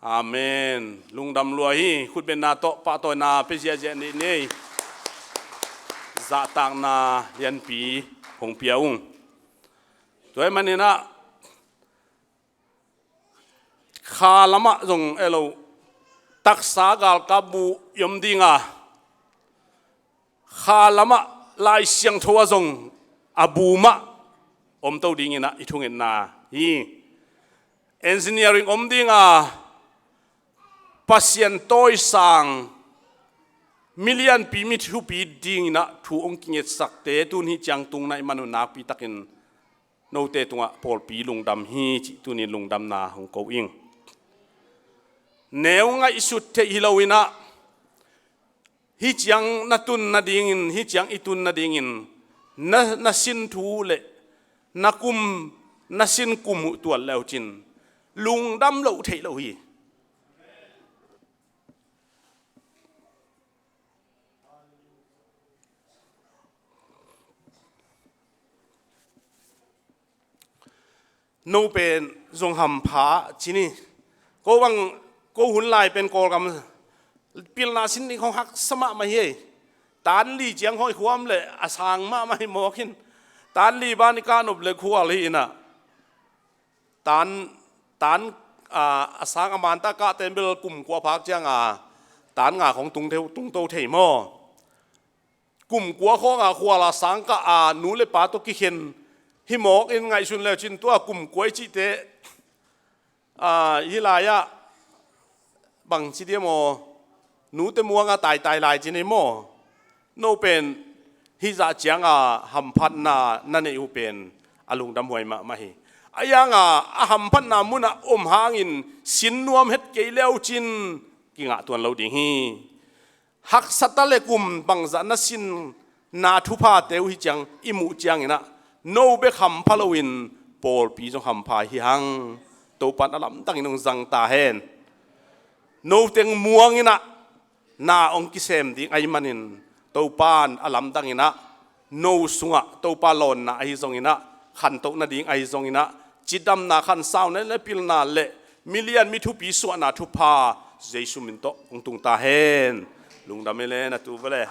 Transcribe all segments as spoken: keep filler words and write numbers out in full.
Amen. Lungdam lua hi. Khutbetna tawh pahtawina pia ziahziah ni. Zahtakna lianpi hong pia ung. Tua ahih manin ah kha lamah zong elo, taksa galkap buh i om ding a, kha lamah Lai Siangtho ah zong a bu mah om to dingin ah i thungetna hi. Engineering om ding a, Pasian tawisang milianpi mi thupi dingin ah thu hong kingetsakte tun hih ciang tungna i man uh nakpi takin note tungah pawlpi lungdam hi cih tunin lungdamna hong ko ing. Neu ngaihsut theih hi loin ah, hih ciang na tun nadingin, hih ciang i tun nadingin na, na sin thu le na kum, na sin kum uh tuat le uh cin lungdam loh theih loh hi. No pen zong hampha ci ni. Ko bang, ko hun lai pen Kawlgam pilna sin ding khong haksa mahmah hi. Tan li ciang hoih khuam le a sang mahmah hi mawk in. Tan li ban i kah nop le khual hi in ah. Tan, tan, a, a sang a manta kah ten bel kum kua phak ciang a tan nga khong tung thei, tung to thei maw? Kum kua khawng a khual a sang kah a nu le pa tawh kikhen hi mawk in ngaihsun le uh cin tua kum kua i cihte, a, hih lai-ah bang ci diam aw, nute muang a taitai lai ci ni maw? No pen hih zah ciang a hamphatna na neih uh pen a lungdam huai mahmah hi. A yang a, a hamphatna munah om hangin sin nuam het kei le uh cin kingah tuan lo ding hi. Haksa ta le kum bangzah na sin na thuphate uh hih ciang i muh ciangin ah, no bek hampha loin pawlpi zong hampha hi hang. Topan a lamdangin hong zang ta hen. No teng muangin ah na hong kisem ding ahih manin Topan a lamdangin ah, no sungah Topa lawnna ahi zongin ah, khantoh nading ahi zongin ah, cidamna khansau na le pilna le milian mi thupi suahna thupha Jesu min tawh hong tung ta hen. Lungdam hi le na tu vele.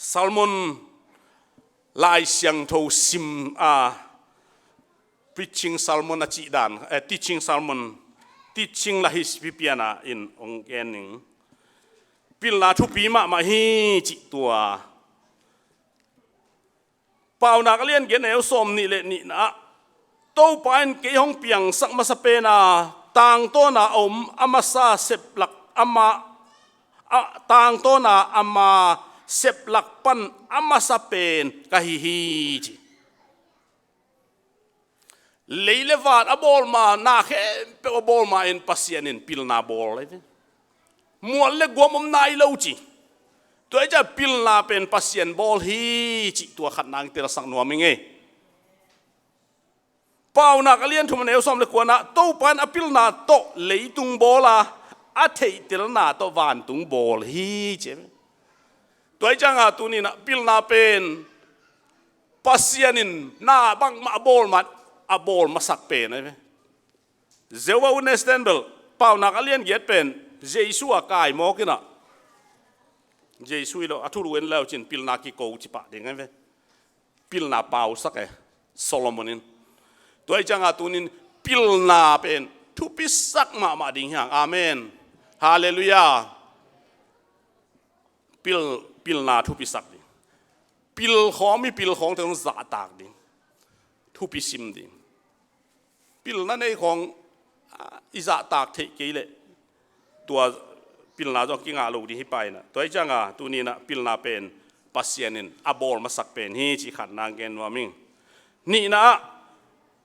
Sermon, Lai Siangtho sim a, preaching sermon a cih dan, eh, teaching sermon, teaching la hi pipiana in hong gen ning. Pilna thupi mahmah hi cih tua. Paunak a lian giat neu sawm nih le nihna ah, Topa in kei hong piangsak masa pen a, tangtawn a om a masa seplak ama, a, tangtawn a ama seplak pan a masa pen ka hi hi ci. Lei le van a bawl ma, na khempeuh a bawl ma in Pasian in pilna bawl ahi ve. Mual le guam om nai lo ci. Tua hi ciah pilna pen Pasian bawl hi cih tua khat nang telsak nuam ing ei. Paunak a lian thum a neu sawm le kuana, Topa in a pilna tawh leitung bawl a, a theihtelna tawh vantung bawl hi ci. Tua hi cianga tuninah pilna pen Pasian in na bangmah a bawl ma, a bawl masak pen ahi ve. Jehovah Witness ten bel, Paunak a lian giat pen Jesu a kai mawk inah, Jesu hi lo, a thulu en leu cin pilna kiko ci pah ding ahi ve. Pilna pausak e, Solomon in. Tua hi cianga tunin pilna pen thupisak mahmah ding hiang. Amen. Halleluiah. Pil, pilna thupisak ding. Pil khawng, mi pil khawngte hong zahtak ding. Thupi sim ding. Pilna nei khawng, ah, i zahtak theih kei leh tua pilna zong kingah lo ding hi pah inah. Tua hi cianga tuninah pilna pen Pasian in a bawl masak pen hi cih khat nang gen nuam ing. Nihna ah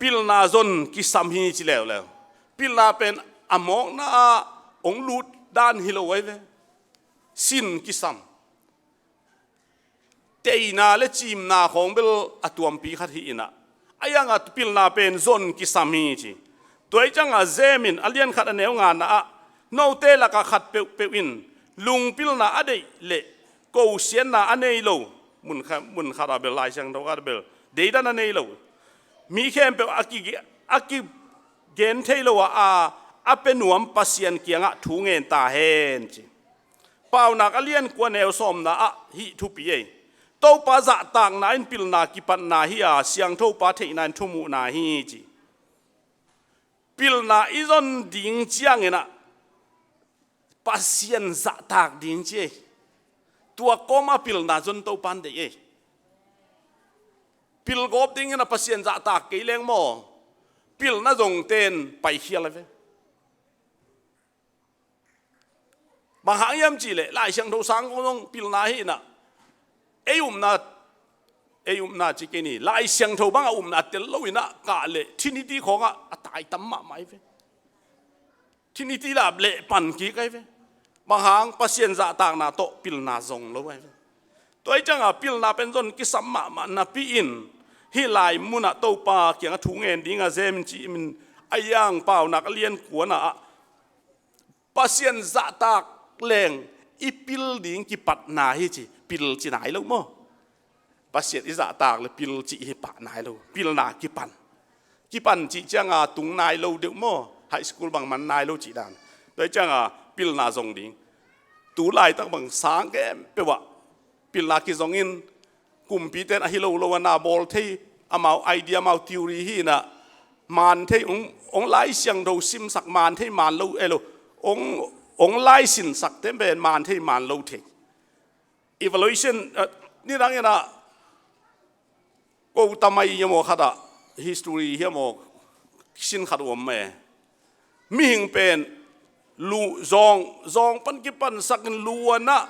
pilna zon kisam hi ci leuleu. Pilna pen a mawkna ah hong lut dan hi lo ahi ve. Sin kisam. Teina le cimna khawng bel a tuampi khat hi inah, a yanga pilna pen zon kisam hi ci. Tua hi cianga James in a lian khat a neu ngana ah, note lakah khat peuhpeuh in lungpilna a deih leh kosiatna a nei lo, mun kha, mun khat a bel Lai Siangtho khat a bel deidan a nei lo, Mi khempeuh a ki, a kigen thei lo a, a, a pia nuam Pasian kiangah thu ngen ta hen ci. Paunak a lian kua neu sawmna ah hih thupi ei. Topa zahtakna in pilna kipatna hi a, siangthopa theihna in thumuhna hi ci. Pilna i zon ding ciangin ah Pasian zahtak ding ci ei. Tua kawma pilna zon Topan deih ei. Pilgawp dingin a Pasian zahtak kei leng maw, pilna zongten paikhial a ve. Bang hang hiam cihleh Lai Siangtho sang kong zong pilna hi inah, ei upna, ei upna ci kei ni, Lai Siangtho bangah upna tel lo inah kah leh Trinity khawngah a taitam mahmah hi ve. Trinity lah leh pan kik ahi ve. Bang hang Pasian zahtakna tawh pilna zong lo ahi ve. Tua hi ciangah pilna pen zon kisam mahmah napi-in hih lai munah Topa kiangah thu ngen ding a zem ci-in a iang Paunak a lian kuana ah Pasian zahtak leng i pil ding kipatna hi ci. Pil ci nai lo maw? Pasian i zahtak le pil cih hi pah nai lo. Pilna kipan. Kipan cih cianga tung nai lo deuh maw? High school bang man nai lo cih dan. Tua hi cianga pilna zong ding. Tu laitak bang sang khempeuh ah pilna kizongin kumpite'n ahi lo lo a na bawl thei, amau idea, amau theory hi inah man thei, ong, ong Lai Siangtho simsak man thei man lo, elo, ong, ong lai sinsak te pen man thei man lo thei. Evaluation, eh, nidang inah Gotama hiam aw khat ah, history hiam aw, sin khat uh om e. Mihing pen lu, zawng, zawng pan kipansakin luanah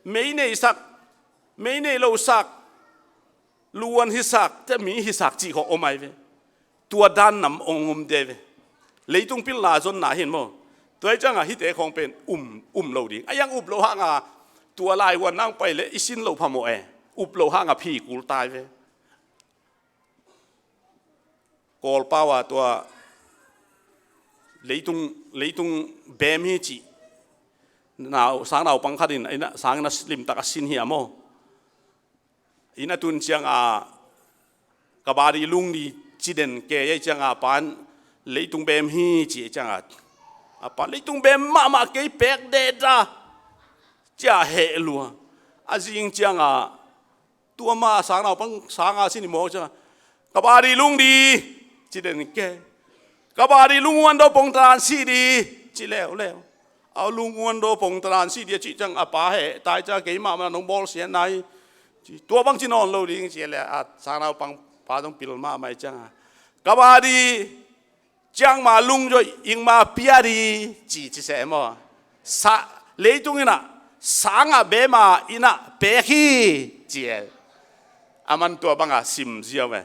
mei neisak, mei nei losak, luan hisak, te mi hisak cih khawng om ahi ve. Tua dan nam ong om de ve. Leitung pilna zonna hin maw? Tua hi cianga hihte khawng pen um, um lo ding. A iang up lo hanga tua lai huan nang pai le i sin lo phamawh e. Up lo hanga phi kul tai ve. Kawlpau a tua leitung, leitung bem hi cih nau, sang naupang khat in, inah, sang inah limtak a sin hi a maw? Inah tun cianga kabaddi lungdi ci den kei ahi cianga pan leitung bem hi ci ahi cianga a pan leitung bem mahmah kei pek deda cia heh lua. A zing cianga tua ma sang naupang sanga sin i mawk cianga kabaddi lungdi ci den kei. Kabaddi lunghuan do pongtaran si di ci leuleu. A lunghuan do pongtaran si di a cih ciang a pa heh tai ciang keimah mana nong bawl sian nai. Tua bang ci nawn lo ding ci le a sang naupang pa zong pil mahmah hi cianga kabaddi ciangma lungzoih ingma pia di ci ci seh maw? Sa, leitung inah sanga bema inah pek hi ci e. A man tua banga sim ziau e.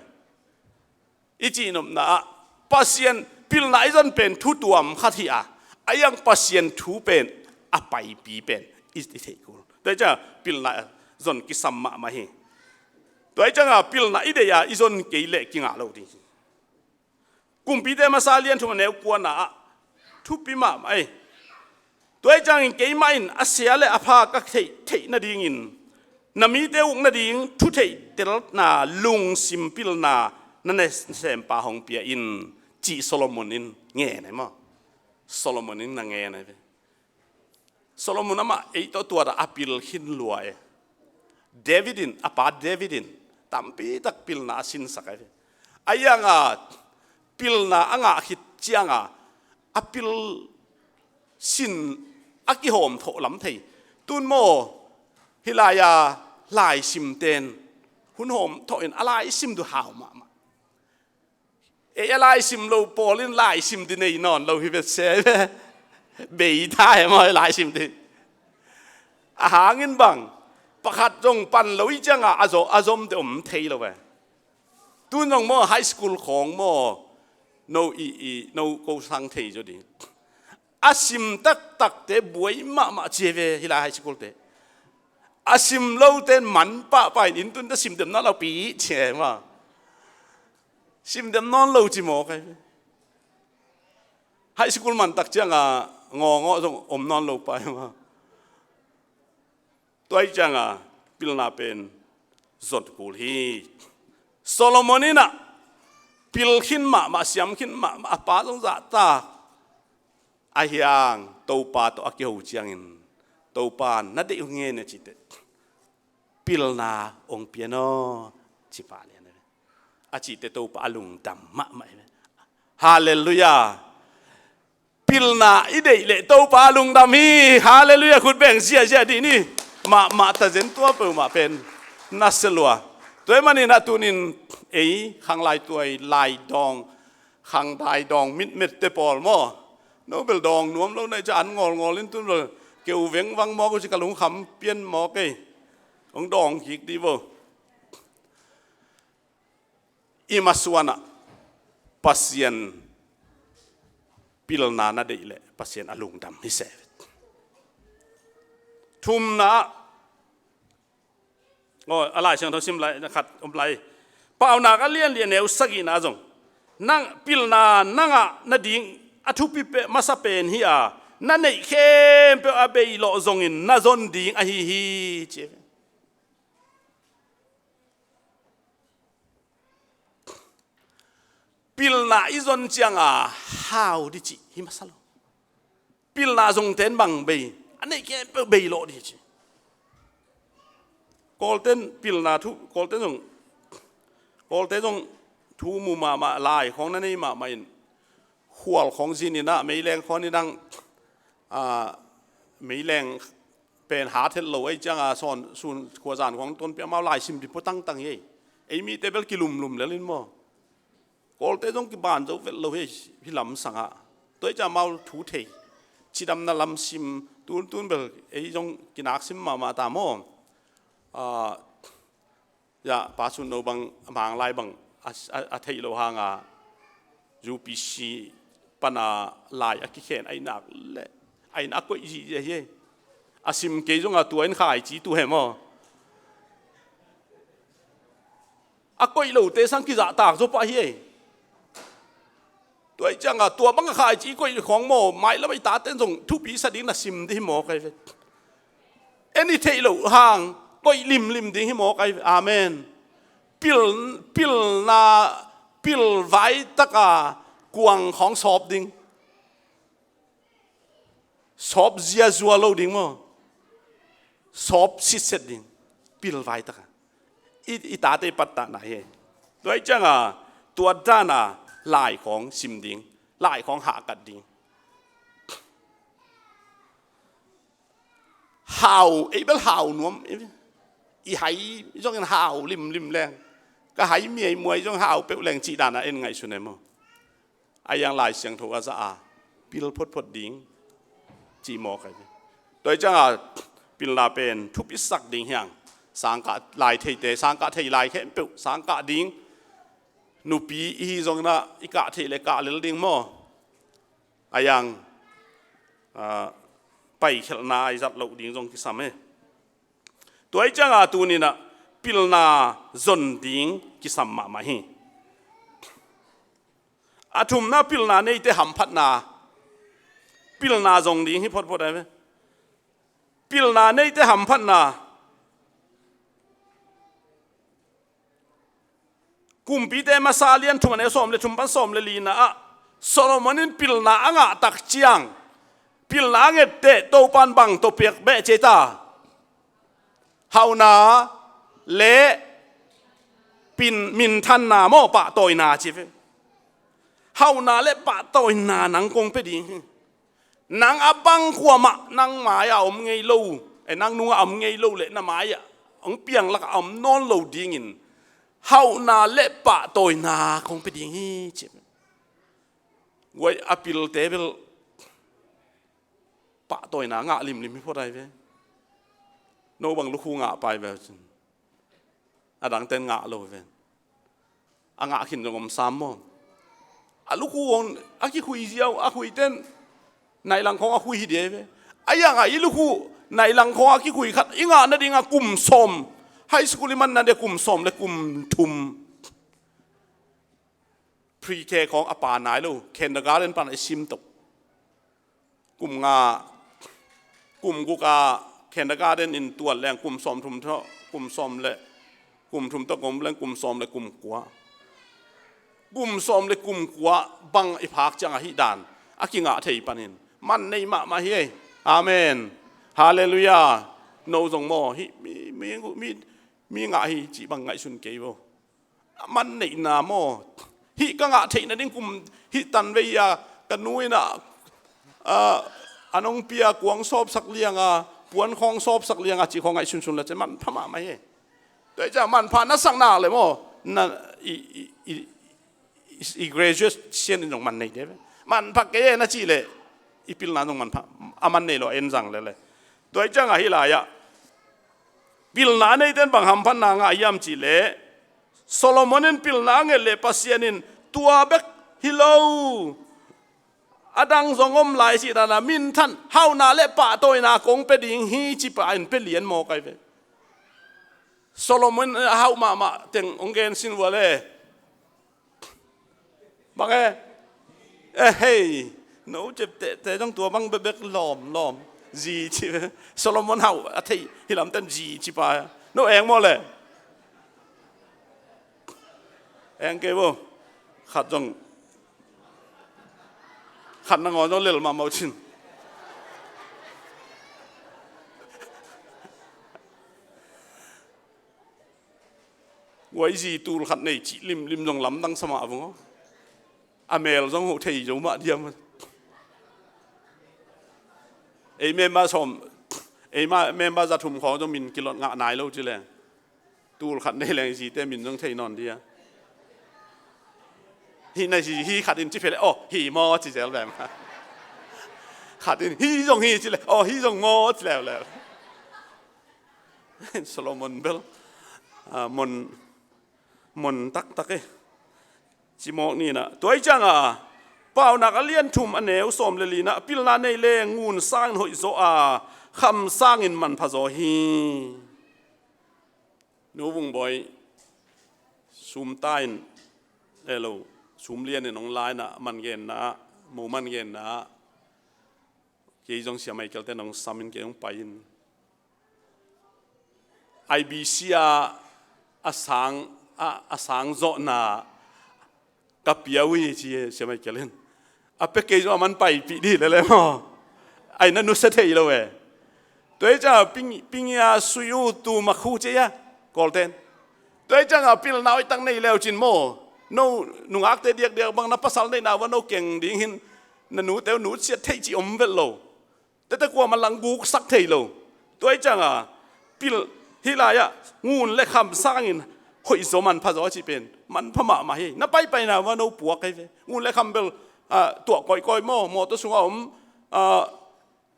I cihnopna ah Pasian pilna i zon pen thu tuam khat hi a, a iang Pasian thu pen a paipi pen i, i theih kul. Tua hi cianga pilna zon kisam mahmah hi. Tua hi cianga pilna i deih a i zon kei leh kingah lo ding hi. Kumpite masa lian thum a neu kuana ah thupi mahmah ei. Tua hi ciangin keimah in a sia le a pha ka theih theih nadingin na mite uk nading thu theih telna lungsim pilna na nasempa hong pia in cih Solomon in ngen ei maw? Solomon in na ngen ei ve. Solomon amah ei tawh tuat a a pil khin lua e. David in, a pa David in tampi tak pilna a sinsak a hi ve. A ianga pilna a ngah khit cianga a pil sin a kihawm thawh lam thei. Tun maw hih lai-a laisimten hun hawm thawh in a laisim duh hau mahmah. Ei a laisim lo pawl in laisim di nei nawn lo hi ve se ve. Bei ta he maw laisim di. A hangin bang pakhat zong pan lo i cianga a zo, a zom te om thei lo ve. Tun zong maw high school khawng maw no i, i no ko sang thei zo ding. A sim taktakte buai mahmah cia ve hih lai high school te. A sim lote man pahpah in inn tun te sim dem nawn lo pi cia maw? Sim dem nawn lo ci mawk ahi ve. High school man tak cianga ngawngawh zong om nawn lo pai maw? Tua hi cianga pilna pen zon kul hi. Solomon inah Pil khin mahmah, siam khin mahmah, a pa zong zahtak. Ahi hang Topa tawh a kiho ciangin, Topa na deih uh ngen a cite, pilna ong pian aw, ci pah lian a ve. A cite Topa a lungdam mahmah hi ve. Halleluiah. Pilna i deih leh Topa a lungdam hi. Halleluiah. Khut beng ziahziah dih ni. Mahmah tazen tua peuhmah pen na se lua. Tua ahih manin a tunin ei khanglai tuai lai dawng, khangdai dawng mitmette pawl maw? No bel dawng nuam lo na i ca an ngawlngawl in tun bel keu vengvang mawk uh ci ka lungkham pian mawk ei. Hong dawng kik dih vo. I masuanah Pasian pilna na deih leh Pasian a lungdam hi se. Thumna, aw, a Lai Siangtho sim lai, na khat om lai. Paunak a lian li a neu sagihna zong, nang pilna na ngah nading a thupi pe, masa pen hi a, na neih khempeuh a beilawh zongin na zon ding ahi hi, ci. Pilna i zon cianga hau dih cih hi masa lo. Pilna zongten bang bei, a neih khempeuh beilawh dih ci. Kawlten pilna thu, Kawlten zong, Kawlte zong thu mu mahmah, lai khawng na nei mahmah in, khual khawng zin in ah, meileng khawng in ang, a, meileng pen hat het lo ei cianga sawn sun khuazan khawng tonpih amau lai sim dih pua tangtang hi ei. Ei mite bel kilumlum lel in maw? Kawlte zong kiban zo vet lo hi, hi lamsangah. Tua ei ciang amau thu thei. Cidamna lam sim, tuntun bel ei zong kinak sim mahmah ta maw? A, ya, Pa Sun No bang, a Mang Lai bang, a, a, a theih loh hanga, U P C pana lai a kikhen a i nak le, a i nak koih zihziah hi. A sim kei zonga tua in khaici tu he maw? A koih lote sang kizahtak zaw pah hi. Tua i cianga tua bang a khaici koih khawng maw, mailam a i taten zong thupi sa ding na sim dih hi maw kai ve. En i theih loh hang koih limlim ding hi maw kai ve. Amen. Pil, pilna, pilvai taka kuang khawng sawp ding. Sawp ziazua lo ding maw? Sawp sitset ding. Pilvai taka. I, i tate pattahna hi. Tua i cianga tua dana lai khawng sim ding. Lai khawng hahkat ding. Hau, ei bel hau nuam. I hai zongin hau limlim leng. Ka hai miai muai zong hau peuh leng cih dana en ngaihsun e maw? A iang Lai Siangtho a za a pil photphot ding ci maw kai. Tua i cianga pilna pen thupisak ding hiang. Sangkah lai theite, sangkah thei lai khempeuh, sangkah ding. Nupi i hi zongin ah i kah theih le kah lel ding maw? A iang, a, paikhelhna i zat loh ding zong kisam e. Tua i cianga tuninah pilna zon ding kisam mahmah hi. A thumna pilna neite hamphatna. Pilna zong ding hi photphot ai ve. Pilna neite hamphatna. Kumpite masa lian thum a neu sawm le thum pan sawm le lina ah Solomon in pilna a ngah tak ciang pilna a ngette Topan bang tawh piak beh cia ta. Hauhna le pin, minthanna maw pahtawina ci ve. Hauhna le pahtawina nang kong pia ding hi. Nang a bang khuamah nang mai-ah om ngei lo, e, nang nungah om ngei lo le na mai-ah hong piang lakah om nawn lo dingin hauhna le pahtawina kong pia ding hi ci. Guai a pilte bel pahtawina ngah limlim hi phot ai ve. No bang lukhu ngah pai ve cin. A dangten ngah lo ve. A ngah khin zong om sam maw? A lukhu hong a kikhui ziau, a khuiten nailang khawng a khui hi dia ve. A iangah i lukhu nailang khawng a kikhui khat i ngah nadinga kum sawm, high school i man nadia kum sawm le kum thum. Pre-K khawng a pa nai lo, kindergarten pan a i sim tok. Kum nga, kum guk a kindergarten in tuat leng kum sawm thum tawh, kum sawm le, kum thum tawh gom leng kum sawm le kum kua. Kum sawm le kum kua bang i phak ciang ahih dan a kingah thei panin man nei mahmah hi ei. Amen. Halleluiah. No zong maw, hih mi, mi, mi, mi ngah hi cih bang ngaihsun kei vo. Man neihna maw, hih ka ngah theih nading kum, hih tanvei a ka nu in ah, ah, an hong pia kuang sawpsak liang a, puan khawng sawpsak liang a cih khawng ngaihsunsun le cian manpha mahmah hi. Tua hi ciang manpha na sak nak le maw, na i, i, i, i graduation in zong man nei de ve. Manpha kei e na cih leh i pilna zong manpha, a man nei lo a en zang lel e. Tua hi ciang a hih lai-ah pilna a neite in bang hamphatna ngah hiam cih leh, Solomon in pilna a nget leh Pasian in tua bek hi lo, a dang zong om lai cih dan a minthan, hauhna le pahtawina kong pia ding hi ci pah in pia lian mawk ahi ve. Solomon a hauh mahmah teng hong gen sin vua le. Bang e? Eh hei, no cep te, te zong tua bang bekbek lawm lawm. Zi ci, Solomon hauh a theih hi lam ten zi ci pa. No eng maw le? Eng kei bo. Khat zong, khat nangawn zong lel mahmah uh cin. Guai zi tul khat nei cih limlim zong lamdang sa mah vung aw. A mel zong hoh thei zo mah diam. Ei member sawm, ei ma, member za thum khawng zong min kilot ngah nai lo ci leng. Tul khat nei leng zite min zong thei nawn dia. Hih na hi, hi khat in ci phei le, aw, hi maw ci zel ve mah. Khat in hi zong hi ci le, aw, hi zong maw ci leuleu. Solomon bel, ah, mon, mon taktak e. Ci mawk ni na. Tua hi ciang a, Paunak a lian thum a neu sawm le li na, pilna nei le ngun sangin hoih zaw a, kham sangin manpha zaw hi. Nu Vung Bawi, sum ta in, eh lo, sum lian in hong la in a, man genna, mo man genna, kei zong Sia Michael te nong sam in kei hong pai in. I B C a, a sang, a, a sang zawhna ka pia uh hi ci e, Sia Michael in. A pia kei zong a man paipih dih lele maw. Ai na nusia thei lo e. Tua hi ciang ping, ping a sui uh tu makhu ci e a, Kawlten. Tua hi ciang a pilna hoih tak nei leu cin maw. No, nungakte diakdiak bang na pasal neihna uh a no keng ding hin, na nute uh nutsiat theih ci om vet lo. Tete kuamah lang guksak thei lo. Tua hi ciang a, pil, hih lai-ah, ngun le kham sangin, hoih zaw manpha zaw a cih pen, manpha mahmah hi. Na paipaina uh a no puak ahi ve. Ngun le kham bel, ah, tuah kawikawi maw, mawtaw sungah om, ah,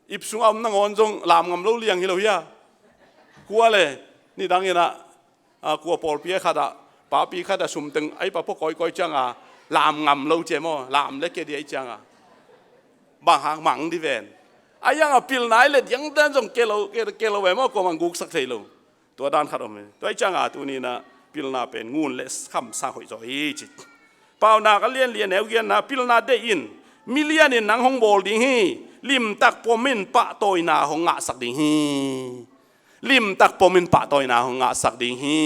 ip sungah om nangawn zong lam ngam lo liang hi lo hia. Kua le, nidang in ah, a, kua pawlpi a khat ah, papi khat ah sum teng, ai pa pua kawikawi ciang a, lam ngam lo ci e maw, lam le ke dia i ciang a. Bang hang mang di ven. A yang a pilna i le diang dan zong ke lo, ke, ke lo ve maw, kua mang guksak thei lo. Tua dan khat om e. Tua i ciang a tuni na pilna pen ngun le kham sang hoih zaw hi ci. Paunak a lian li a neu giat na, pilna deih in, milian in nang hong bawl ding hi, limtak pom in pahtawina hong ngahsak ding hi. Limtak pom in pahtawina hong ngahsak ding hi.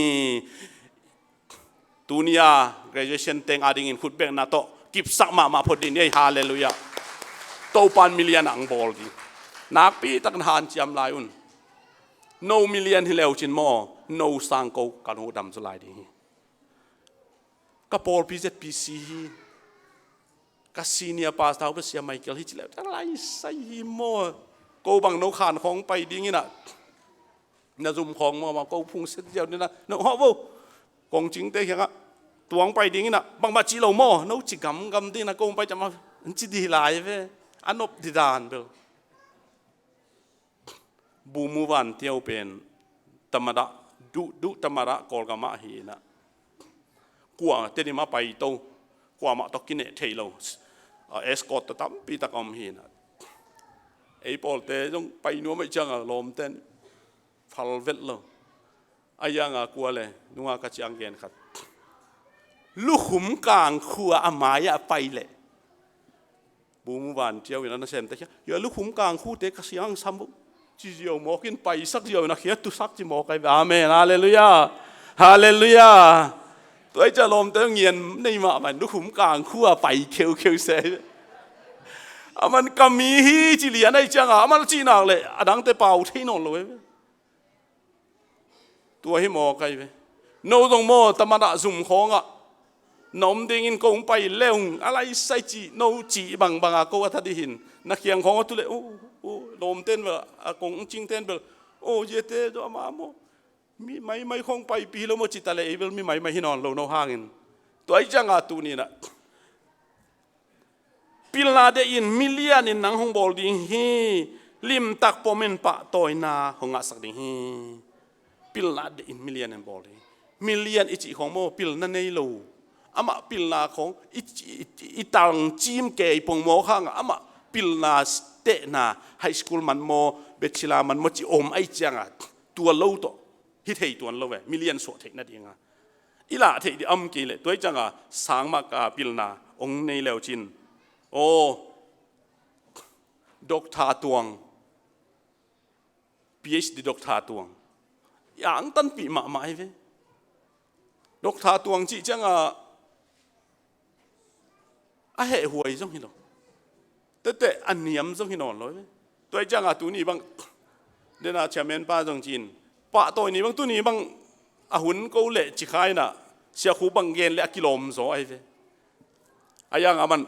Tuni a graduation teng a dingin khutbekna tawh kipsak mahmah phot ding hi. Halleluiah. Topan milian ang bawl ding. Nakpi takin hanciam lai un. No milian hi leu cin maw, no sang ko kan hudam zaw lai ding hi. Ka pawlpi Z P C hi. Ka senior pastor uh Sia Michael hi ci leu, ka laisai hi maw. Ko bang no khan khawng pai ding in ah, na zum khawng maw, bang ko phung set ziau ding in ah, no hawh vo. Kong cingte kiangah tuang pai ding in ah, bangmah ci lo maw, no ci gamgam ding in ah, ko pai ciam ah, an ci di lai ve. A nop di dan bel. Bumu Van Tiau pen, Tamada, duh, duh Tamada Kawlgam ah hi in ah. Kua Tedim a pai to, kuamah tawh kineh thei lo. A escort tawh tampi tak a om hi in ah. Ei pawlte zong pai nuam ahih ciang a lawmten phal vet lo. A yang a kua le, nunga ka ciang gen khat. Lukhum kang khua a mai ah pai leh. Bumu Van Tiau in a nasemte kia, ya lukhum kang khute ka siang sam uh. Ci ziau mawk in paisak ziau in a khia tusak ci mawk ai. Amen. Halleluiah. Halleluiah. Tua hi ciang lawmte ngian nei mahmah in, lukhum kang khua pai kheukheu se. Aman ka mi hi ci lian ahi cianga, aman a cih nak leh a dangte pau thei nawn lo hi ve. Tua hi maw kai ve. No zong maw, taman ah zum khawngah na om dingin kong pai leung, a laisai cih no cih bangbanga ko a tha dih hin. Na khiang khawng a tu leh, uh, uh, lawmten bel, a kong cingten bel, oh, ziate zo ama maw, mi maimai khawng paipi hi lo maw ci ta leh, ei bel mi maimai hi nawn lo no hangin. Tua hi cianga tuni-in ah, pilna deih in, milian in nang hong bawl ding hi. Limtak pom in pahtawina hong ngahsak ding hi. Pilna deih in, milian in bawl ding. Milian i cih khawng maw, pilna nei lo. Amah pilna khawng i, i, i tangcim kei pong mawk hangah, amah pilna tehna, high school man maw, bachelor man maw ci om ahi cianga, tua lo tawh hi thei tuan lo ve, milian suah theih nadinga. I lah theih dih om kei leh, tua hi cianga sang mah ka pilna hong nei leu cin. Aw, doctor tuang, PhD doctor tuang, i angtanpih mahmah hi ve. Doctor tuang cih cianga a hehhuai zong hi lo. Tete a niam zong hi nawn lo hi ve. Tua hi cianga tuni bang, dena chairman pa zong ci-in, pahtawi ni bang, tuni bang a hun ko leh ci kha in ah, Sia Khup bang gen leh a kilawm zaw ahi ve. A yang aman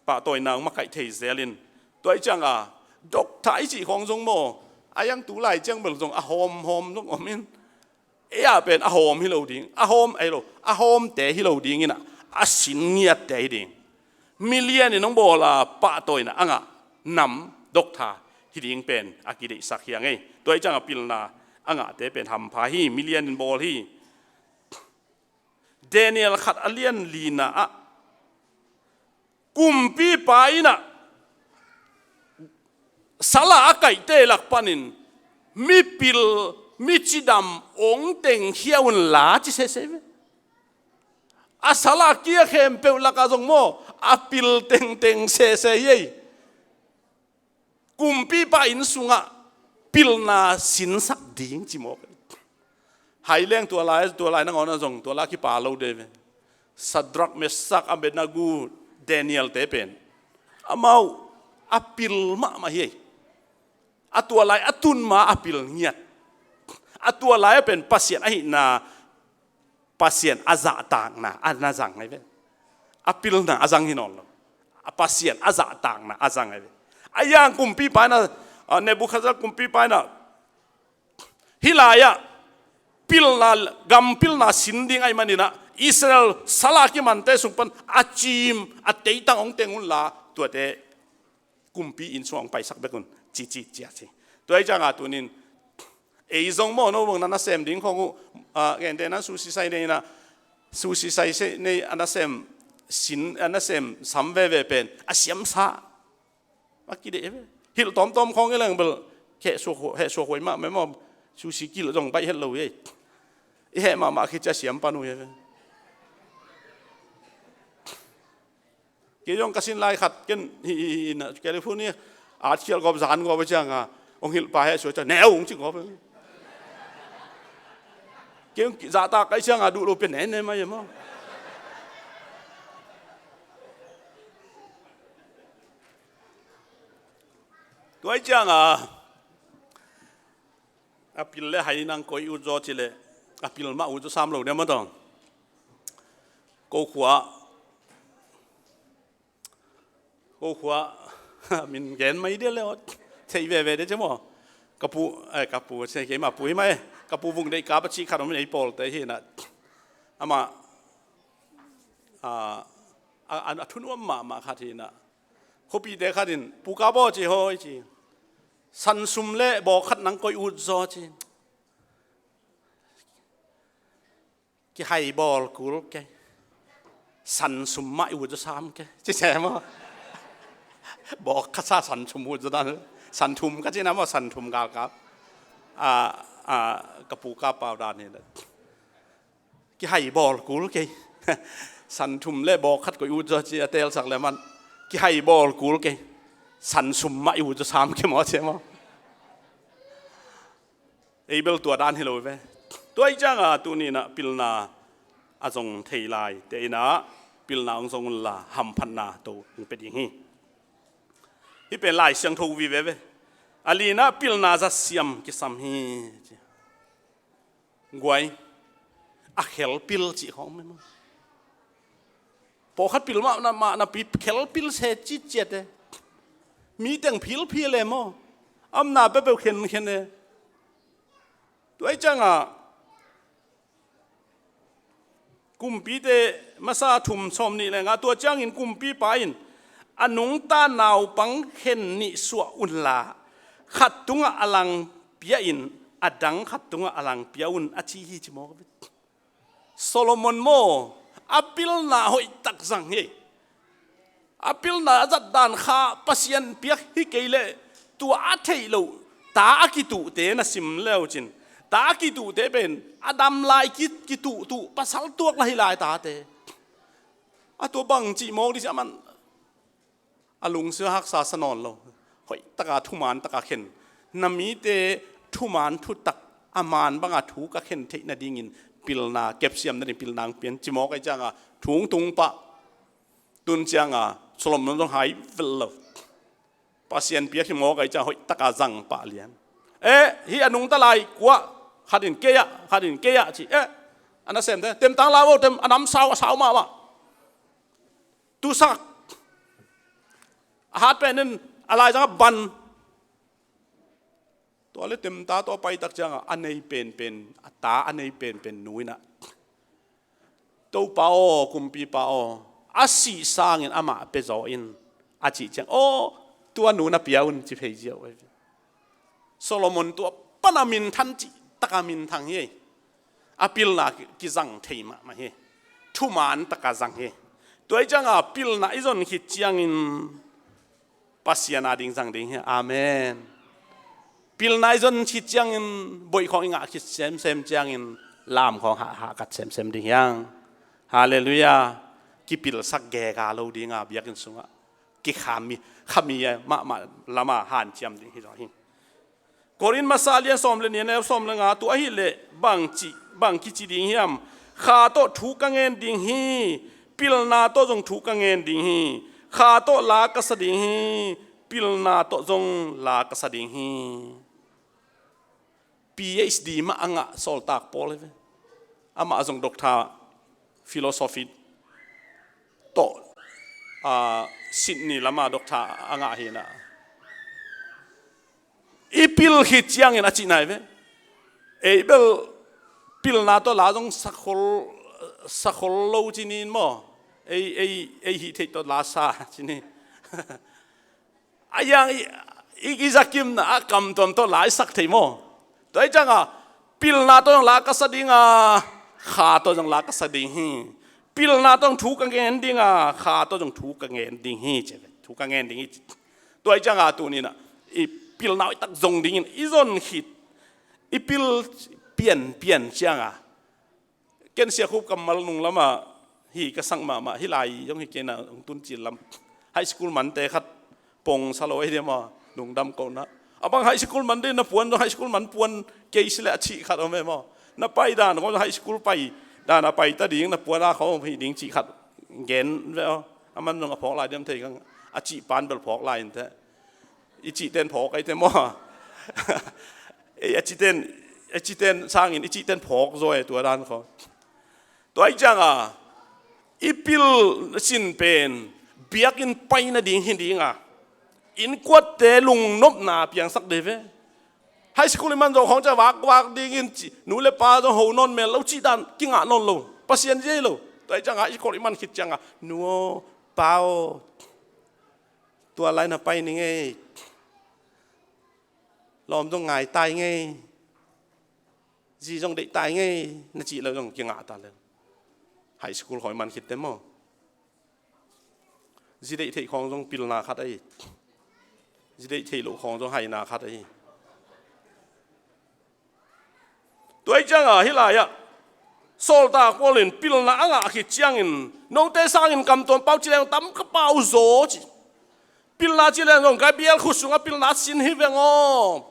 pahtawina hong makaih thei zel in. Tua hi cianga doctor i cih khawng zong maw, a yang tulai ciang bel zong a hawmhawm zong om in. Ei ah pen a hawm hi lo ding, a hawm, ei lo, a hawmte hi lo ding in ah, a sin ngiatte hi ding. Milian in hong bawl a pahtawina a ngah nam doctor hi ding pen a kideihsak hi a ngei. Tua hi cianga pilna a ngahte pen hampha hi, milian in bawl hi. Daniel khat a lian lina ah, kumpipa in ah sala a kaihte lak panin mipil, micidam hong tengkhia unla ci sese ve. A sala kia khempeuh lakah zong maw, a pil tengteng sese hi ei. Kumpipa inn sungah pilna sinsak ding ci mawk. Hai leng tua lai, tua lai nangawn ah zong tua lai kipa lo de ve. Sadrak, Mesak, Abednego, Daniel te pen, amau a pil mahmah hi ei. A tua lai a tun ma a pil ngiat. A tua lai a pen Pasian ahihna, Pasian a zahtakna a na zang ahi ve. A pilna a zang hi nawn lo. A Pasian a zahtakna a zang ahi ve. A yang kumpipa in ah, ah, Nebukhadnezzar kumpipa in ah, hih lai-ah pilna, gam pilna sin ding ahih manin ah, Israel sala kimante sung pan a cim, a teitang hong teng unla, tuate kumpi inn sungah hong paisak bek un, ci, ci, ci a ci. Tua hi cianga tunin, ei zong maw, no bang na nasem ding khawng uh, ah, gentehna sushi sai nei in ah, sushi sai se nei a nasem sin, a nasem sam veve pen a siamsa. A kideih ve. Hilh tawmtawm khawng i leng bel, heh suak, heh suak huai mahmah maw, sushi kilh zong baih het lo hi ei. I heh mahmah khit ciang siam pan uh hi ve. Kei zong ka sin lai khat ken hi, hi, hi, na California at khial gawp, zan gawp a cianga hong hilhpa heh suak ciang neu hong ci gawp. Kei zong zahtak kai cianga duh lo pia nene mai maw. Tua hi cianga a pil le hai nang koi ut zaw ci leh, a pil mah ut zaw sam lo dia maw tawh. Ko khua, ko khua, min gen mai dia le aw, thei veve dia ci maw. Ka pu, eh, ka pu, ci kei mah pu hi mah e. Ka pu Vung Deih Kap a cih khat om in, ei pawlte hi in ah. Amah, a, a, a thunuam mahmah khat hi in ah. Khuapite khat in, Pu Kap aw ci, hawi ci. Sansum le bawk khat nang koi ut zaw ci. Kihai bawl kul kei. Sansum mah i ut zaw sam kei. Ci se maw. Bawk khat sa sansum ut zaw dan. Santhum ka ci na maw, santhum galkap. A, a, ka Pu Kap pau dan hi. Kihai bawl kul kei. Santhum le bawk khat koi ut zaw ci a telsak le man. Kihai bawl kul kei. Sansum mah i ut zaw sam kei maw ci maw. Ei bel tua dan hi lo ve. Tua hi cianga tuni in ah pilna a zong thei lai te in ah pilna hong zong unla hamphatna to hong pia ding hi. Hih pen Lai Siangtho vive ve. A lina pilna zat siam kisam hi ci. Guai a khelpil cih khawng mah maw? Pawlkhat pil mah na mah napi khelpil se citciat e. Mi teng philphil e maw? Amna peuhpeuh khenkhen e. Tua ih ciangah kumpite masa thum sawm nih le nga, tua ciangin kumpipa in a nungta naupang khen nih suah unla khat tungah a lang pia in a dang khat tungah a lang pia un a ci hi ci mawk. Solomon maw a pilna hoihtak zang hi. A pilna a zat dan kha Pasian piak hi kei leh tua a theih loh ta a kituhte na sim leucin ta a kituhte pen a dam lai ki- kituhtuh pasal tuak la hi lai tate. A tua bang cih mawk dih ci a man a lungsim haksa sa nawn lo. Hoihtaka thuman taka khen na mite thuman thutak a man banga thu ka khen theih nadingin pilna kepsiam nading pilna ang pian ci mawk aih cianga thungtung pah. Tun cianga Solomon zong hai vel lo. Pasian piak hi mawk aih cianga hoihtaka zang pah lian. Eh, hi a nungta lai kua khatin kei ah khatin kei ah ci eh. A nasemte temtang la vo tem a nam sau a sau mahmah. Tusak a hat pen in a laizang a ban. Tua le temta tawh a paitak cianga a nei penpen a ta a nei penpen nu inah Topa aw kumpipa aw a sih sangin amah pia zaw in a cih ciang aw tua nu na pia un ci phei ziau. Solomon tua pana minthan cih taka minthang hi. A pilna kizang thei mahmah hi. Thuman taka zang hi. Tua ih cianga pilna i zon khit ciangin Pasian a ding zang ding hi. Amen. Pilna i zon khit ciangin boih khawng i ngah khit semsem ciangin lam khawng hahhah kat semsem ding hiang. Halleluiah. Kipilsak gega lo dinga biakinn sungah kikhami khami mahmah lama hanciam ding hi zaw hi. Korin masa lian sawm le nih a neu sawm le nga tua ahih leh bang ci bang kici ding hiam? Kha tawh thu ka ngen ding hi. Pilna tawh zong thu ka ngen ding hi. Kha tawh la ka sa ding hi. Pilna tawh zong la ka sa ding hi. P H D mah a ngah sawltak pawl hi ve. Amah zong doctor philosophy tawh Sydney lama doctor a ngah hi na. I pil khit ciangin a cih nai ve. Ei bel pilna tawh la zong sakhol sakhol lo cinin maw? Ei ei ei hih theih tawh la sa cinin. A yang i i zakimna a kamtuam tawh la i sak thei maw? Tua ih cianga pilna tawh zong la ka sa dinga kha tawh zong la ka sa ding hi. Pilna tawh zong thu ka ngen dinga kha tawh zong thu ka ngen ding hi. Thu ka ngen ding hi. Tua ih cianga tunina i pilna hoihtak zong dingin i zon khit i pil pianpian cianga ken siakhup kammal nung lama hi ka sak mahmah hi lai zong hi kena hong tun cil lam high school mante khat pong sa lo ahi dia maw lungdam kohna a bang high school man dih na puan zong high school man puan kei si le a cih khat om e maw na pai dan ko high school pai dan a pai ta ding na puan a khawng hi ding cih khat gen ve aw a man zong a phawk lai diam thei kang a cih pan bel phawk lai in te i cihten phawk aite maw? Ei a cihten a cihten sangin i cihten phawk zaw e tua dan khaw. Tua ih cianga i pil sin pen biakinn pai nading hi dinga innkuatte lungnopna piangsak dei ve. High school i man zawh khawng ciah vakvak dingin nu le pa zong ho nawn mel lo cih dan kingah nawn lo. Pasian zia hi lo. Tua ih cianga high school i man khit cianga nu aw pa aw tua lai na pai ni ngei. Lawm zong ngai tai ngei. Zi zong deih tai ngei na cih lo zong kingah ta le. High school khawng i man khitte maw? Zi deih theih khawng zong pilna khat ahi. Zi deih theih loh khawng zong haina khat ahi. Tua ih cianga hih lai-ah sawltak Paul in pilna a ngah khit ciangin note sangin kamtuam pau ci leng tam ka pau zaw ci. Pilna ci leng zong ka bial khut sungah pilna sin hi veng aw.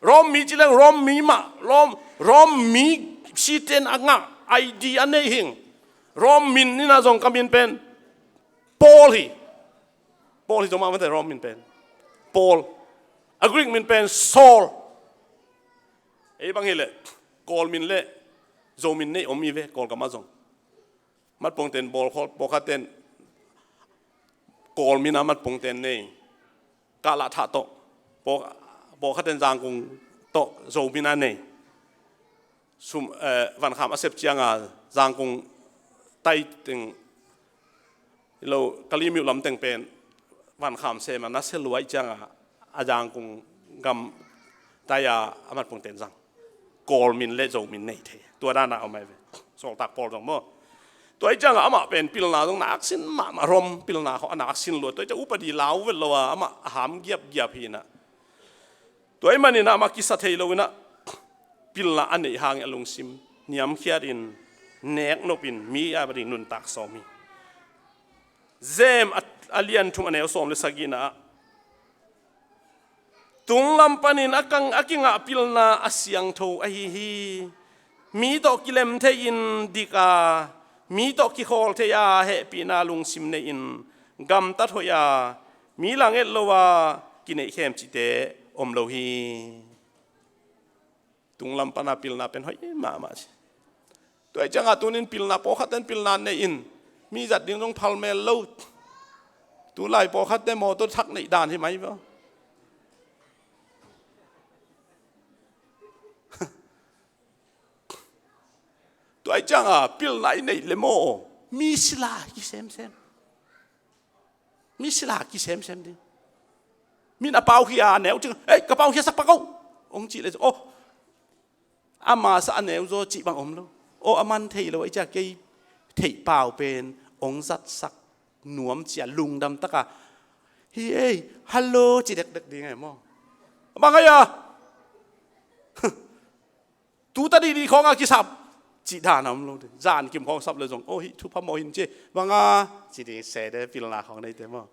Rom mi ci leng Rom mi mah Rom Rom mi siten a ngah I D a nei hing. Rom min in ah zong ka min pen Paul hi. Paul hi zong mah mate, Rom min pen Paul. A Greek min pen Saul. Ei bang hileh Kawl min le Zo min nei om hi ve, Kawlgam ah zong. Matpongten bawlkhawl, pawlkhatte'n Kawl min a matpongten nei. Kalathah tawh, pawl, pawlkhatte'n Zangkung tawh Zo min a nei. Sum, eh, Vankham a sep cianga Zangkung tai teng, lo Kalemyo lam teng pen Vankham sem a na sia lua ahih cianga a Zangkung gam tai a a matpongten zang. Kawl min le Zo min nei thei. Tua dan a om ahi ve. Sawltak Paul zong maw. Tua ahih cianga amah pen pilna zong nak sin mahmah, Rom pilna khawng a nak sin lua. Tua ahih ciang upadi lau vet lo a, amah a ham giapgiap hi in ah. Tua ahih manin ah amah kisa thei lo in ah pilna a neih hangin a lungsim niamkhiatin, neknopin, mi a ding nuntak sawm hi. James a, a lian thum a neu sawm le sagihna ah, tunglam panin a kang, a kingah pilna a siangtho ahi hi. Mi tawh kilem thei-in dik a, mi tawh kikhawl thei a, hehpihna lungsim nei-in gamtat hoih a, mi lang et lo a kineihkhem cihte om lo hi. Tunglam pana pilna pen hoih mahmah ci. Tua ahih cianga tunin pilna, pawlkhatte'n pilna nei in, mi zat ding zong phal mel lo. Tulai pawlkhatte mawtaw thak neih dan hi mai ve. Tua ahih cianga pilna i neih le maw, mi sila hi kisemsem. Mi sila kisemsem ding. Min a pau khia a neu cing, "Ei, ka pau khia sak pak o," hong cih le, "Oh, ama sa a neu zaw," cih bang om lo. "Oh, a man thei lo, ei cia kei theih pau pen hong zatsak nuam," cia lungdam taka, "Hi ei, hallo," ci dekdek ding e maw. Bang ai a tu ta dih dih khawng a kisap cih dan a om lo ding. Zan kim khawng sap le zong, "Oh, hih thupha mawh hin," ci bang a ci ding, se de pilna khawng neite maw.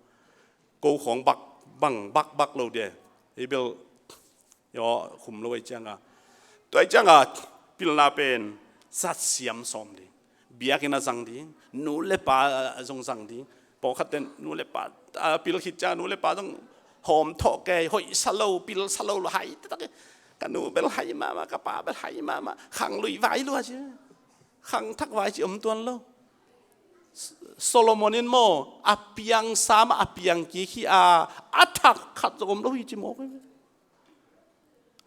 Ko khawng bak bang bak bak lo de. Hih bel yo khum lo ahih cianga. Tua ahih cianga pilna pen zat siam sawm ding. Biakinn a zang ding, nu le pa a zong zang ding. Pawlkhatte'n nu le pa a pil khit ciang nu le pa zong hawm thawh kei, hoih sa lo, pil sa lo, lo hai taktak e. Ka nu bel hai mahmah, ka pa bel hai mahmah. Khang lui vai lua ci. Khang thak vai ci om tuan lo. Solomon in maw, a piang sa mah a piang kik hi a, a thak khat zong om lo hi ci mawk hi ve.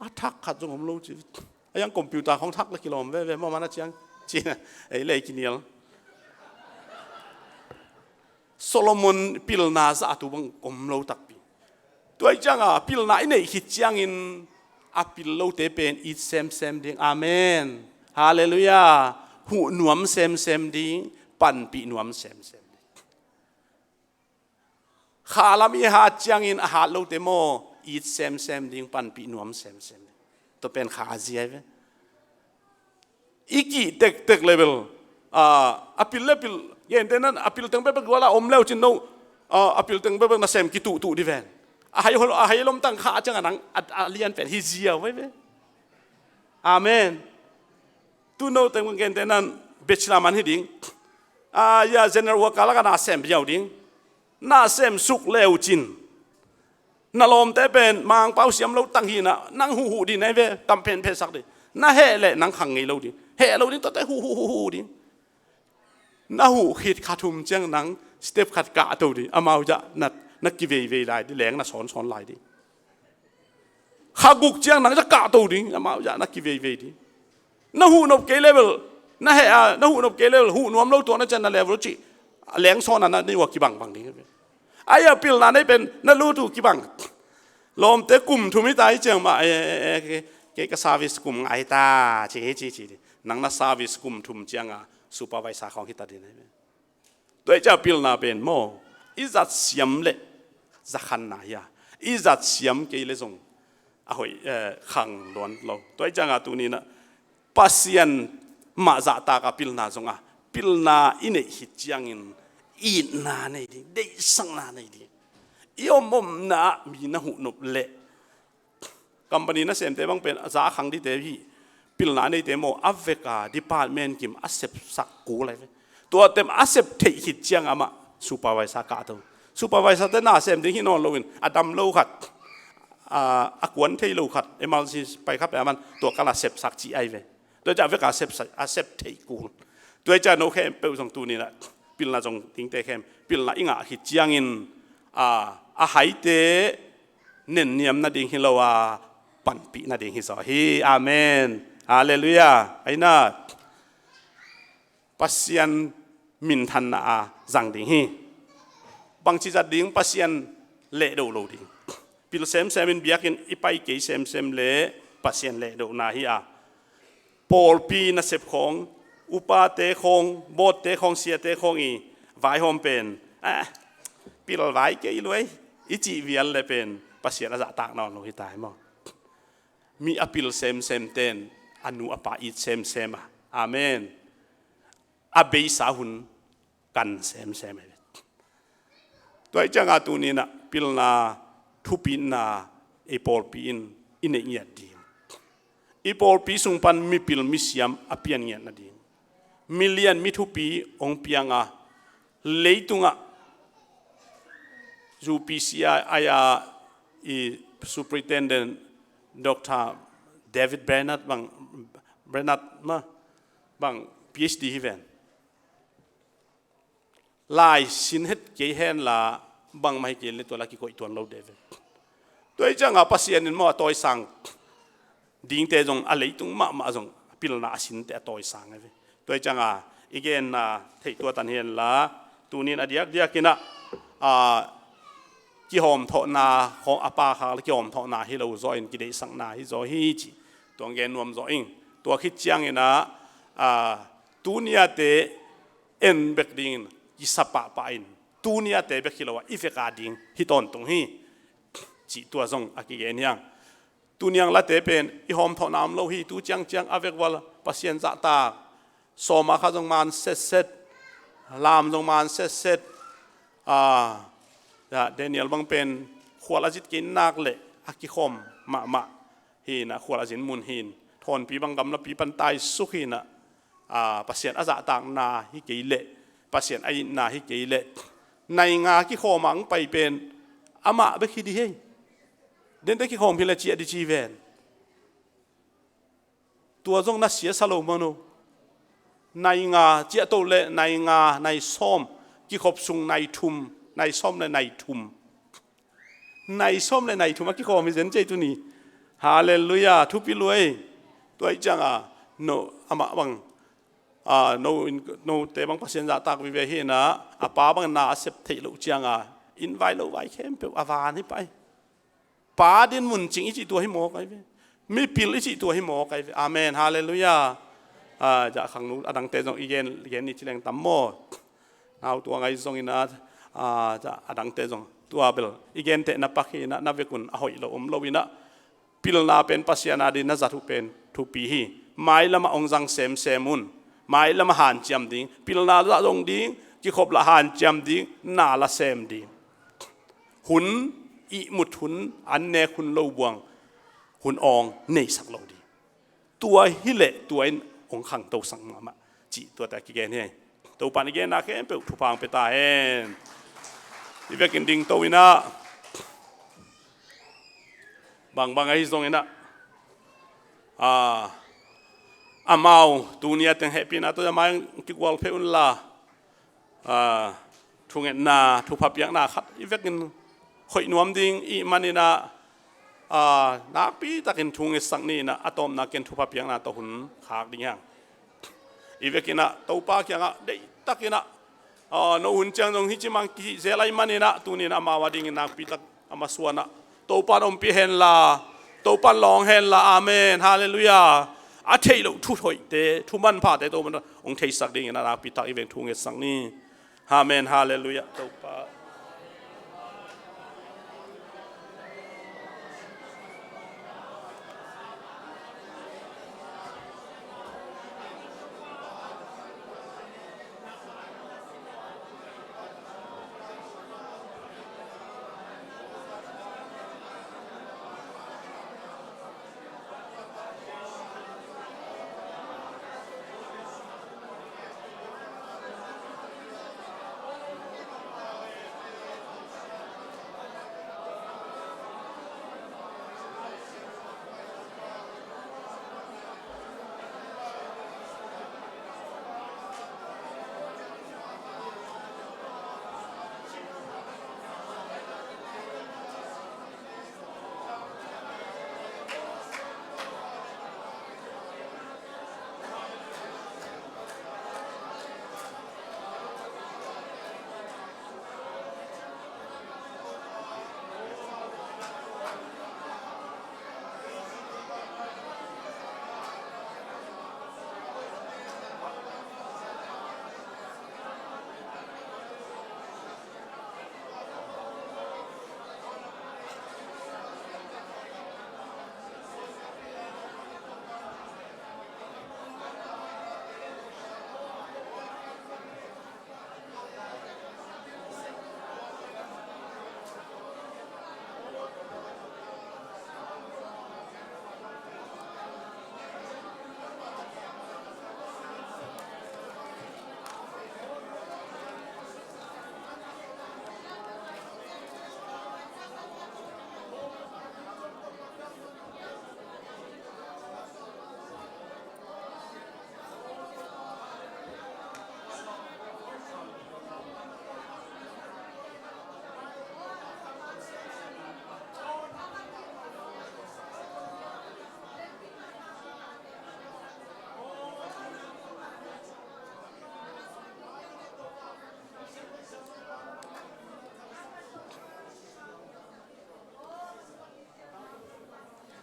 A thak khat zong om lo ci. A yang computer khawng thak le kilawm veve maw, mana ciang ci na, ei le ei kinial. Solomon pilna zah a tu bang om lo takpi. Tua ahih cianga pilna i neih khit ciangin a pil lote pen it semsem ding. Amen. Halleluiah. Huh nuam semsem ding, panpih nuam semsem ding. Khalam i hat ciangin a hat lote maw, it semsem ding, panpih nuam semsem ding. Tua pen kha a zia hi ve. I kih tektek le bel, ah, a pil le pil, gentehna in a pil teng bekbek gual a om le uh cin no, ah, a pil teng bekbek nasem kituhtuh dih ven. A hai hol, a hai lomtang kha ciang a nang a, a lian pen hi zia uh ve ve. Amen. Tu no teng gentehna in bachelor man hi ding. Ah, ya general worker lak a nasem ziau ding. Nasem suk le uh cin, na lawmte pen Mangpau siam lo tang hi na, nang huhhuh ding na hi ve, tam phenphen sak ding. Na heh leh nang khang ngei lo ding. Heh lo ding, tuate huhhuh huhhuh ding. Na huh khit kha thum ciang nang step khat kahto ding. Amau zah na, na kiveivei lai ding, leng na sawnsawn lai ding. Kha guk ciang nang zah kahto ding, amau zah na kiveivei ding. Na huh nop kei level, na heh a, na huh nop kei level, huh nuam lo tua na cian na level cih, a leng sawn a na ni ua kibangbang ding. Ai a pilna nei pen, na lut uh kibang. Lawmte kum thum hi ta hi ciang mah, eh, eh, eh, kei, kei ka service kum nga hi ta, ci hi ci ci ding. Nang na service kum thum ciang a, supervisor khawng hi ta ding. Tua hi ciang pilna pen maw, i zat siam leh zakhanna hi a, i zat siam kei leh zong a hoih, eh, khang luan lo. Tua hi ciang a tuni in ah Pasian mah zahtak a pilna zong a, pilna i neih khit ciangin itna nei ding, deihsakna nei ding. I omomna ah mi na huh nop leh, company nasemte bang pen a za a khang dingte hi, pilna neite maw, a vek a department kim a sepsak kul ahi ve. Tua teng a sep theih khit ciang amah supervisor kahto. Supervisor te na sem ding hi nawn loin a dam lo khat, a, a kuan thei lo khat, emergency pai khat peuh a man, tua kal a sepsak ci ai ve. Tua ciang a vek a sepsak, a sep theih kul. Tua ciang no khempeuh zong tuni-in ah pilna zong dingte khem, pilna i ngah khit ciangin, a, a haite nenniam nading hi lo a, panpih nading hi zaw hi. Amen. Halleluiah. Aina, Pasian minthanna a zang ding hi. Bangci zat ding? Pasian lehdo lo ding. Pil semsem in, biakinn i pai kei semsem le Pasian lehdona hi a, pawlpi nasep khawng, upate khawng, bawtte khawng, siate khawng i vaihawm pen, ah, pil vai kei luai, i cih vial le pen Pasian a zahtak nawn lo hi ta hi maw? Mi a pil semsem ten a nu a pa it semsem a. Amen. A beisa hun kan semsem hi. Tua hi ciangin tuni-in ah pilna, thupina, i pawlpi in i neih ngiat ding, i pawlpi sung pan mipil misiam a pian ngiat nading, milian mi thupi hong piang a, leitungah U P C a, a, i Superintendent Doctor David Brainerd bang, Brainerd mah bang, P H D hi ven. Lai sin het kei hen la, bangmah hi kei le tua la kikoih tuan lo deuh ve. Tua hi ciangin Pasian in maw a tawisang dingte zong, a leitung mahmah zong pilna a sinte a tawisang hi ve. Tua hi ciangin i genna thei tuatan hi hen la, tuni-in a diakdiakin ah, a, kihawmthawhna khawng a pha khak le kihawmthawhna hi lo zaw in kideihsakna hi zaw hi ci. Tua gen nuam zaw ing. Tua khit ciangin ah, a, tuni-a te en bek dingin kisa pahpah in, tuni-a te bek hi lo a, i vek a ding hi tawntung hi, cih tua zong a kigen hi hang. Tuni-a late pen i hawmthawhna om lo hi. Tu ciangciang a vekval Pasian zahtak, sawma kha zong man setset, lam zong man setset. A, ya, Daniel bang pen khual a zit kei nak leh a kikhawm mahmah hi-in ah, khual a zin mun hi-in, thawnpi bang gamlapi pan taisuk hi-in ah, a, Pasian a zahtakna hi kei leh, Pasian a itna hi kei leh, nai nga kikhawm a hong pai pen amah bek hi ding hi. Dente kikhawm hi leh ciah ding ci ven. Tua zong na sia sa lo mah no. Nai nga, ciah to le nai nga, nai sawm, kikhop sung nai thum, nai sawm le nai thum. Nai sawm le nai thum a kikhawm hi zen cei tuni. Halleluiah, thupi luai. Tua hi ciangin, no, amah bang, a, no in, note bang Pasian zahtak vive hi-in ah, a pa bang na a sep theih loh ciangin, inn vai lo vai khempeuh a van hi pah hi. Pa din mun cing i cih tua hi mawk ai ve. Mipil i cih tua hi mawk ai ve. Amen. Halleluiah. A, ja khangnu a dangte zong i gen, gen ni ci leng tam maw. Nau tua ngai zongin a, a, ja a dangte zong tua bel i gentehna pak hi-in ah, na vekun a hoih lo om lo-in ah, pilna pen Pasian a ding na zat uh pen thupi hi. Mailam ah hong zang semsem un. Mailam ah hanciam ding. Pilna lah zong ding, kikhop lah hanciam ding, na lah sem ding. Hun ihmut hun, an nek hun lo buang, hun awng neisak lo ding. Tua hi leh tua in hong khangtosak mahmah cih tuate a kigen hi. Topa'n i genna khempeuh thupha hong pia ta hen. I vekin dingto-in ah, bangbang ahi zongin ah, a, amau tuni a teng hehpihna tawh a mai kigual phei un la, a, thungetna, thupha piakna khat i vekin hoih nuam ding i hih manin ah, a, nakpi takin thungetsak ni-in ah, a tawpna ken thupha piakna tawh hun khak ding hi hang. I vekin ah Topa kiangah deihtakin ah, a, no hun ciang zong hih ci mang kihih zel ahih manin ah, tuni-in ah amau a dingin nakpi tak a masuan ah Topa'n ompih hen la, Topa'n lawng hen la. Amen. Halleluiah. A theih loh thu hoihte, thu manphate Topa'n hong theisak dingin ah nakpi tak i veng thungetsak ni. Amen. Halleluiah. Topa.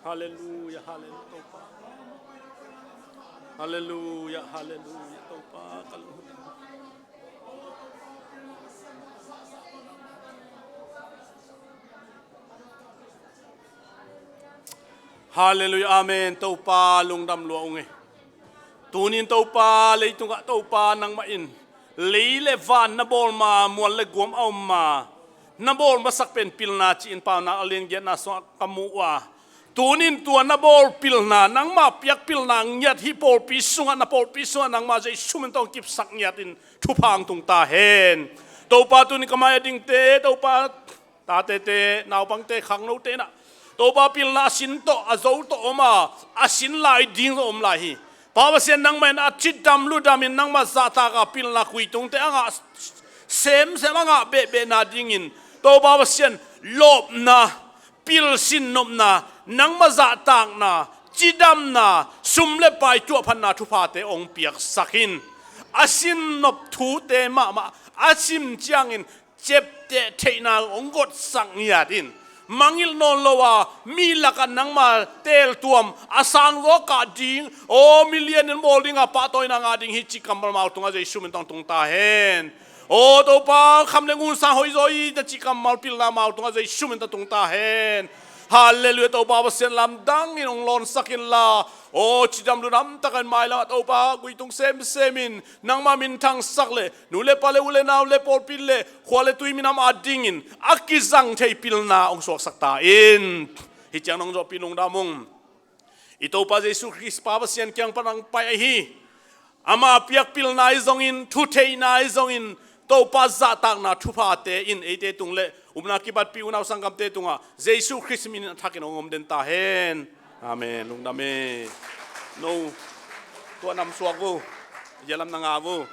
Halleluia, halleluia, Topa. Halleluia, halleluia, Topa. Ka lungdam. Halleluia, amen. Topa lungdam lua ung e. Tunin Topa, leitungah Topa nangmah in lei le van na bawl ma, mual le guam a om ma, na bawl masak pen pilna ci-in Paunak a lian giatna sungah ka mu uh a, tunin tua na bawl pilna, nangmah piak pilna ngiat hih pawlpi sungah, na pawlpi sungah nangmah Jesu min tawh kipsak ngiatin thupha hong tung ta hen. Topa, tunin ka mai a dingte, Topa, tatete, naupangte, khangnote in ah, Topa, pilna a sin tawh, a zo tawh om a, a sin lai ding zong om lai hi. Pa Pasian, nangmah in a cidam ludam in nangmah zahtak a pilna kuitungte a ngah semsem, a ngah behbeh nadingin, Topa Pasian, lawpna, pilsin nopna, nangmah zahtakna, cidamna, sum le pai tuahphatna thuphate hong piaksak in. A sin nop thute mahmah a sim ciangin ciapteh theihna hong gotsak ngiat in. Mangngilh nawn lo a, mi lakah nangmah teeltuam a sangzaw kah ding, aw, milian in bawl ding a, pahtawina ngah ding hi cih kammal amau tungah Jesu min tawh tung ta hen. Aw Topa, kham le ngun sang hoih zaw hi na cih kammal pilna amau tungah Jesu min tawh tung ta hen. Halleluia, Topa Pasian, lamdang in hong lawnsak inla, aw, cidam ludam takin mailam ah Topa, kuitung semsem in nangmah minthangsak le, nu le pa le, u le nau le, pawlpi le, khua le tui minam adingin a kizang thei pilna hong suaksak ta in. Hih ciang nong zawhpih lungdam ung. I Topa Jesu Khrist, Pa Pasian kiang pan hong pai ahi, ama piak pilna ahi zongin, thutheihna ahi zongin, Topa zahtakna thuphate in eite tung le upna kipatpih unau sanggamte tungah Jesu Khrist min in a thakin hong om den ta hen. Amen. Lungdam e. No, tua nam suak uh. Yalam na ngah uh.